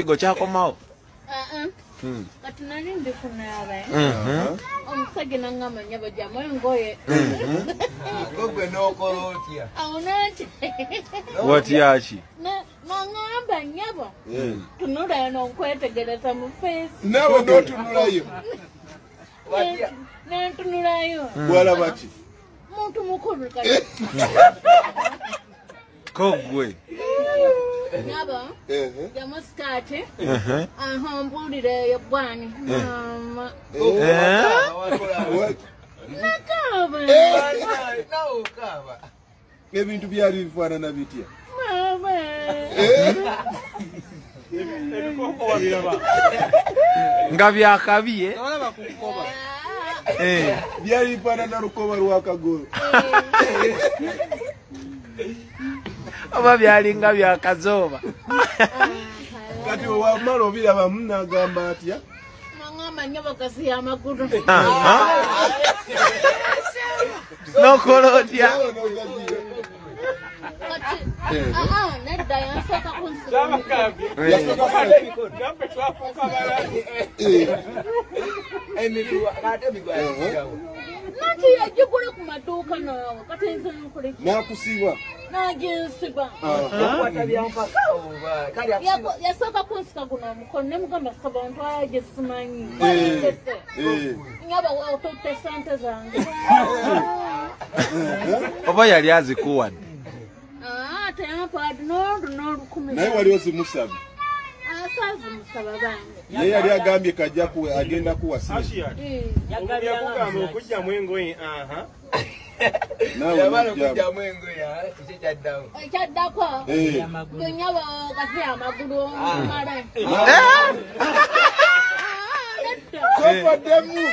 Ekiyigo kyakomawo. Kati nali ndi kunaaba. Omusajja n'aŋŋamba nnyabo gyamu engoye. Gwe n'okola otya? Awo nanti. Watya ki? N'aŋŋamba nnyabo tunula eno nkwetegereza mu feesi. Naawe n'otunulayo. Nentunulayo. Walaba ki? Muntu mukulu kati. Ko ggwe. Nyabo, jamu sikaati, mbuulire ebbwani. Maama. Nakaaba. Nawe okaaba. Ebintu byali bifaanana bitya? Maama. Ebikoko wabiraba. Nga byakabi, eh? Tolaba ku kkoba. Byali bifaanana lukoba lwa kagolo. Oba byalinga byakazooba. Kati wamala obiraba munagamba atya? Nangamba nnyabo gaziya amagulu. N'okola otya? Kati nedda yansooka kunsiba. Naffe twafuuka balalu. Nanti yagigula ku maduuka naawe kati nze nkole ki? N'akusiba. N'aginsiba. Yasooka kunsika guno omukono ne mugamba saba ntwala gye simanyi. Walengese. Nnyabo otutte ssente zange. Oba yali azikuwadde? Teyampa n'olukumi. Naye wali ozimusaba? Saazimusaba bange. Naye yali agambye kajja agenda kuwa ssente. Yakugamba okuggyamu engoye. Yamala okuggyamu engoye ekyo kyaddawo. Ekyaddako nnyabo gaziya amagulu omumale. Kopaddemu.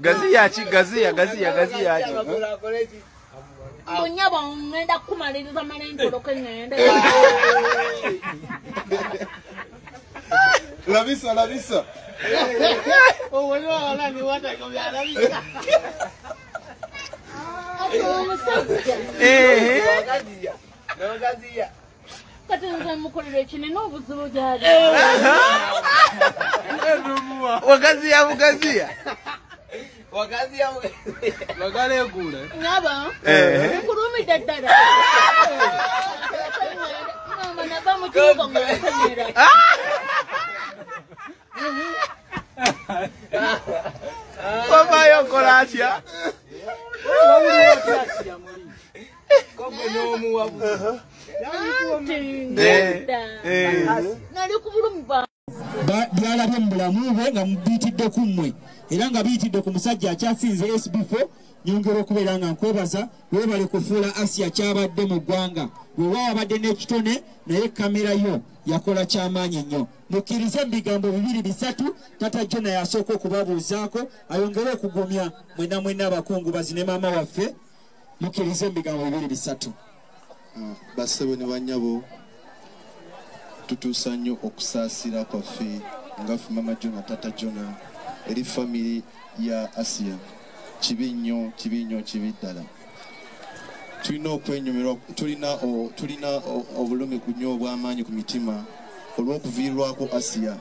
Gaziya ki? Gaziya gaziya gaziya ki? Nnyabo ŋŋenda kukumaliriza male ntoloke ŋŋende. Labisa labisa. Ate omusajja. Kati nze mukolera ekinene obuzibu gy'ali. Wagaziya bugaziya. Nnyabo nkulumidde ddala. Maama nava mu kiyigo nga nsemera. Wavaayo okola atya? Nali ku bulumi bwa byalabye mu bulamu bwe nga mubiyitidde ku mmwe era nga biyitidde ku musajja akyasinze SB4. Nyongera okubeera nga nkwebaza weebale kufuula Asiya kyabadde mu ggwanga. Weewaawo abadde n'ekitone naye kamera yo yakola kyamaanyi nnyo. Mukkirize mu bigambo bibiri bisatu Tata Jona yasooka okubabuuzaako ayongere okugumya mwenna mwenna abakungubazi ne maama waffe. Mukkirize mu bigambo bibiri bisatu. Bassebo ne bannyabo, tutuusa nnyo okusaasira kwaffe nga ffe Mama Jona Tata Jona eri famire ya Asiya. Kibi nnyo, kibi nnyo, kibi ddala. Tulina okwenyumirwa, tulina obulumi nnyo obw'amaanyi ku mitima olw'okuviirwako Asiya,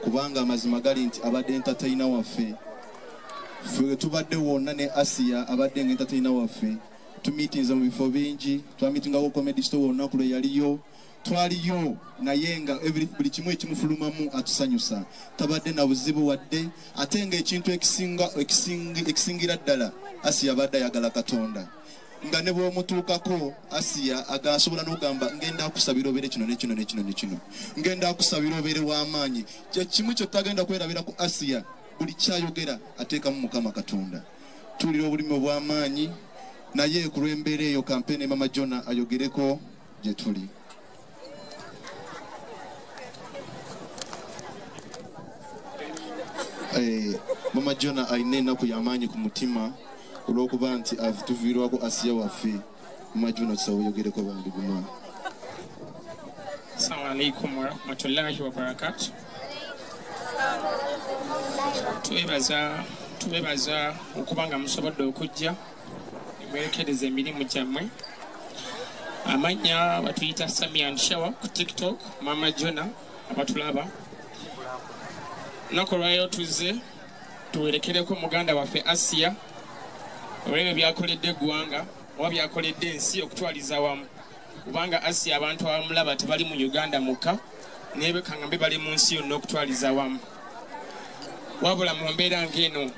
kubanga amazima gali nti abadde entertainer waffe. Ffe tubadde wonna ne Asiya abadde nga entertainer waffe. Tumiitinze mu bifo bingi, twamiitingako Comedy Store olunaku lwe yaliyo, twaliyo naye nga buli kimu ekimufulumamu atusanyusa. Tabadde na buzibu wadde, ate nga ekintu ekisingira ddala Asiya abadde ayagala Katonda. Nga ne bw'omutuukako Asiya asobola n'okugamba ngenda akusabira obeere kino ne kino ne kino ne kino, ngenda akusabira obeere w'amaanyi. Kye kimu kye tutagenda kwerabira ku Asiya, buli kyayogera ateekamu Mukama Katonda. Tuwulira obulimi obw'amaanyi naye ku lw'embeera eyo kampeni Mama Jona ayogereko gye tuli. Mama Jona alina ennaku y'amaanyi ku mutima olw'okuba nti tuviirwako Asiya waffe. Mama Jona tusaba oyogereko bambi guma. Assalamu alaikum warahmatullahi wabarakatuh. Tubebaza okuba nga musobodde okujja mwerekereza emirimu gyammwe. Amannya batuyita Sami and Shower ku TikTok, Mama Jona. abatulaba. Lunaku olwaleero tuzze tuwerekereko muganda waffe Asiya olw'ebyo byakoledde eggwanga oba byakoledde ensi okutwaliza awamu, kubanga Asiya abantu abamulaba tebali mu Uganda mukka, naye bekangambe bali mu nsi yonna okutwaliza awamu. Wabula mu mbeera ng'eno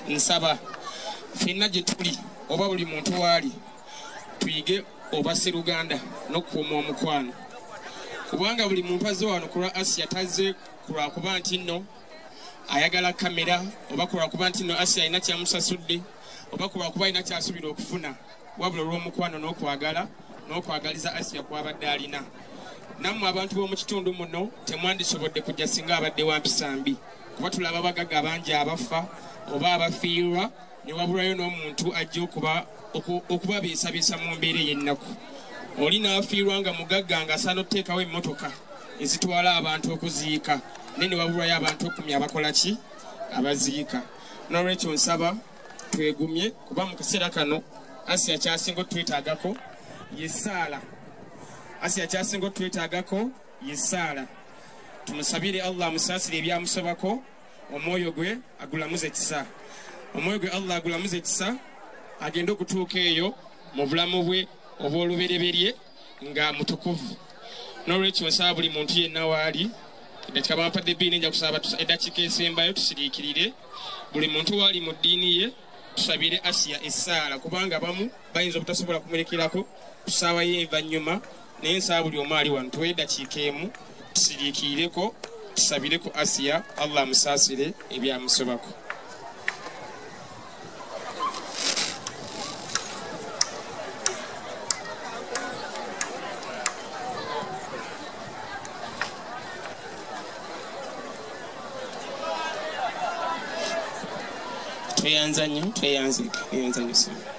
nsaba ffenna gye tuli oba buli muntu waali tuyige oba sseruganda n'okukuuma omukwano, kubanga buli muntu azze wano ku lwa Asiya tazze ku lwakuba nti nno ayagala kamera oba ku lwakuba nti nno Asiya alina kyamusasudde oba ku lwakuba alina kyasuubira okufuna, wabula olw'omukwano n'okwagala n'okwagaliza Asiya kw'abadde alina. Nammwe abantu b'omu kitundu muno temwandisobodde kujja singa abadde wa mpisa mbi, kuba tulaba abagagga bangi abafa oba abafiirwa ne wabulayo n'omuntu ajja okubabeesabeesa mu mbeera ey'ennaku. Oli n'afiirwa nga mugagga ng'asaana okuteekawo emmotoka ezitwala abantu okuziika, naye ne wabulayo abantu 10 abakola ki? Abaziika. N'olwekyo nsaba twegumye, kuba mu kaseera kano Asiya kyasinga otwetaagako ye ssaala. Asiya kyasinga otwetaagako ye ssaala. Tumusabire Allah amusaasire ebyamusobako, omwoyo gwe agulamuze kisa. Omwoyo gwe Allah agulamuze kisa, agende okutuuka eyo mu bulamu bwe obw'olubereberye nga mutukuvu. N'olwekyo nsaba buli muntu yenna waali, eddakiika bampadde bbiri, nja kusaba eddakiika esembayo tusiriikirire. Buli muntu waali mu ddiini ye tusabire Asiya essaala, kubanga abamu bayinza obutasobola kumulekerako ku ssaawa y'envannyuma, naye nsaba buli omu ali wano tuwe eddakiika emu tusiriikirireko tusabireko Asiya Allah amusaasire ebyamusobako. Tweyanza nnyo, tweyanzike, tweyanza nnyo.